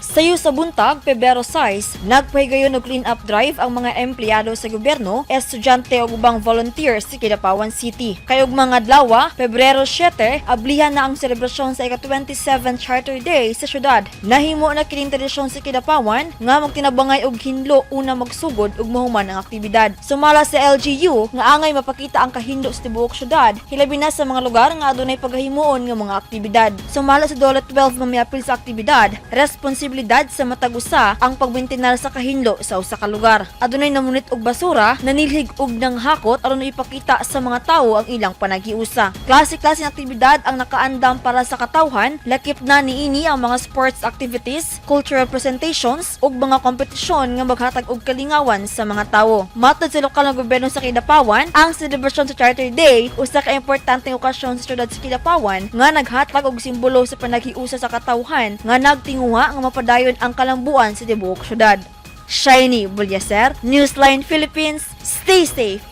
Sayo sa buntag, Pebrero 6, nagpahigayon og clean up drive ang mga empleyado sa gobyerno, estudyante ug ubang volunteers sa Kidapawan City. Kay ug mga adlaw, Pebrero 7, ablihan na ang selebrasyon sa ika-27 Charter Day sa syudad. Nahimo na kining tradisyon sa Kidapawan nga magtinabangay og hinlo una magsugod ug mahuman ang aktibidad. Sumala sa LGU nga angay mapakita ang kahinlo sa tibuok syudad, hilabi na sa mga lugar nga adunay pagahimuon nga mga aktibidad. Sumala sa Dole 12 nga miapil sa aktibidad, responsibilidad sa matag usa ang pagmintinar sa kahinlo sa usa ka lugar. Adunay namunit og basura, nanilhig og nanghakot aron ipakita sa mga tawo ang ilang panaghiusa. Klase-klase ng aktibidad ang nakaandam para sa katawhan, lakip na niini ang mga sports activities, cultural presentations ug mga kompetisyon nga maghatag og kalingawan sa mga tawo. Matod sa lokal nga gobyerno sa Kidapawan, ang selebrasyon sa Charter Day usa ka importanteng okasyon sa syudad sa Kidapawan nga naghatag og simbolo sa panaghiusa sa katawhan nga nagtinguha nga mapadayon ang kalambuan sa tibuok syudad. Shiny Bulyaser, Newsline Philippines, stay safe